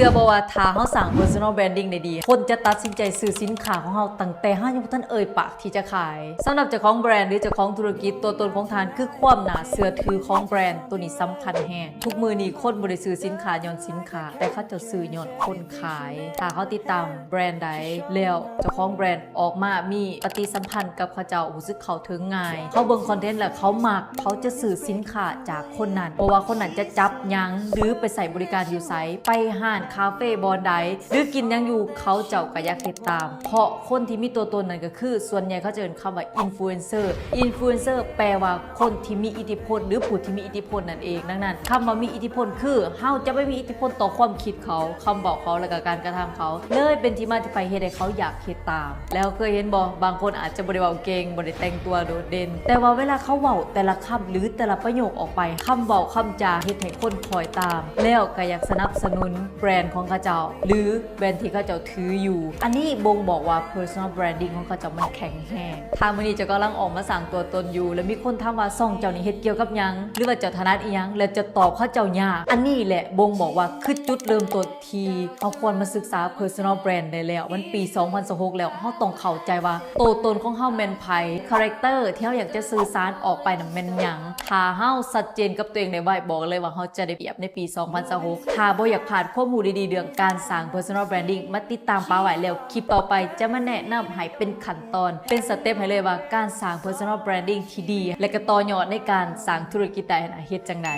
ເຊື່ອບໍ່ວ່າຖ້າເຮົາສ້າງ personal branding ໄດ້ດີ ຄົນຈະຕັດສິນໃຈຊື້ສິນຄ້າຂອງເຮົາຕັ້ງແຕ່ເຮົາຍັງບໍ່ທັນເອີ່ຍປາກທີ່ຈະຂາຍ. ສຳລັບເຈົ້າຂອງແບຣນ ຫຼື ເຈົ້າຂອງທຸລະກິດ, ຕົວຕົນຂອງທ່ານຄືຄວາມໜ້າເຊື່ອຖືຂອງແບຣນ. ໂຕນີ້ສຳຄັນແຮງ. ທຸກມື້ນີ້ຄົນບໍ່ໄດ້ຊື້ສິນຄ້າຍ້ອນສິນຄ້າ, ແຕ່ເຂົາເຈົ້າຊື້ຍ້ອນຄົນຂາຍ. ຖ້າເຮົາຕິດຕາມແບຣນໃດ ແລ້ວເຈົ້າຂອງແບຣນອອກມາມີປະຕິສຳພັນກັບເຂົາເຈົ້າ, ຮູ້ສຶກເຂົ້າເຖິງງ່າຍ, ເຂົາເບິ່ງຄອນເທັນແລ້ວເຂົາມັກ, ເຂົາຈະຊື້ສິນຄ້າຈາກຄົນນັ້ນ. ບໍ່ວ່າຄົນນັ້ນຈະຈັບຫຍັງ ຫຼື ໄປໃຊ້ບໍລິການຢູ່ໃສ, ໄປຮ້ານຄາເຟບ່ອນໃດ ຫຼື ກິນຫຍັງຢູ່, ເຂົາເຈົ້າກໍຢາກເຮັດຕາມ. ເພາະຄົນທີ່ມີຕົວຕົນນັ້ນກໍຄື ສ່ວນໃຫຍ່ເຂົາຈະເອີ້ນຄຳວ່າ influencer. Influencer ແປວ່າຄົນທີ່ມີອິດທິພົນ ຫຼື ຜູ້ທີ່ມີອິດທິພົນນັ້ນເອງ. ດັ່ງນັ້ນ ຄຳວ່າມີອິດທິພົນຄື ເຮົາຈະໄປມີອິດທິພົນຕໍ່ຄວາມຄິດເຂົາ, ຄຳເວົ້າເຂົາ ແລະ ກະການກະທຳເຂົາ. ເລີຍເປັນທີ່ມາທີ່ໄປເຮັດໃຫ້ເຂົາຢາກເຮັດຕາມ. ແລ້ວເຄີຍເຫັນບໍ່? ບາງຄົນອາດຈະບໍ່ໄດ້ເວົ້າເກັ່ງ, ບໍ່ໄດ້ແຕ່ງຕົວໂດດເດັ່ນ, ແຕ່ວ່າເວລາເຂົາເວົ້າແຕ່ລະຄຳ ຫຼື ແຕ່ລະປະໂຫຍກອອກໄປ, ຄຳເວົ້າຄຳຈາເຮັດໃຫ້ຄົນຄອຍຕາມ, ແລ້ວກໍຢາກສະໜັບສະໜູນແບຣນຂອງເຂົາເຈົ້າ ຫຼື ແບຣນທີ່ເຂົາເຈົ້າຖືຢູ່. ອັນນີ້ບົ່ງບອກວ່າ personal branding ຂອງເຂົາເຈົ້າມັນແຂງແຮງ. ຖ້າມື້ນີ້ເຈົ້າກຳລັງອອກມາສ້າງຕົວຕົນຢູ່ ແລ້ວມີຄົນຖາມວ່າ ຊ່ອງເຈົ້ານີ້ເຮັດກ່ຽວກັບຫຍັງ ຫຼືວ່າເຈົ້າຖະໜັດອີ່ຫຍັງ ແລ້ວຈະຕອບເຂົາເຈົ້າຍາກ. ອັນນີ້ແຫຼະບົ່ງບອກວ່າຄືຈຸດເລີ່ມຕົ້ນທີ່ເຮົາຄວນມາສຶກສາ personal brand ໄດ້ແລ້ວ. ມັນປີສອງພັນຊາວຫົກແລ້ວ, ເຮົາຕ້ອງເຂົ້າໃຈວ່າໂຕຕົນຂອງເຮົາແມ່ນໃຜ, character ທີ່ເຮົາຢາກຈະສື່ສານອອກໄປນັ້ນແມ່ນຫຍັງ. ຖ້າເຮົາຊັດເຈນກັບຕົວເອງໄດ້ໄວ, ບອກເລີຍວ່າເຮົາຈະໄດ້ປຽບໃນປີສອງພັນຊາວຫົກ. ຖ້າບໍ່ຢາກພາດຄວາມຮູ້ດີໆເລື່ອງການສ້າງ personal branding, ມາຕິດຕາມປາໄວ້, ແລ້ວຄລິບຕໍ່ໄປຈະມາແນະນຳໃຫ້ເປັນຂັ້ນຕອນ, ເປັນສະເຕັບໃຫ້ເລີຍວ່າການສ້າງ personal branding ທີ່ດີ ແລະ ກໍຕໍ່ຍອດໃນການສ້າງທຸລະກິດໄດ້ນັ້ນເຮັດຈັ່ງໃດ.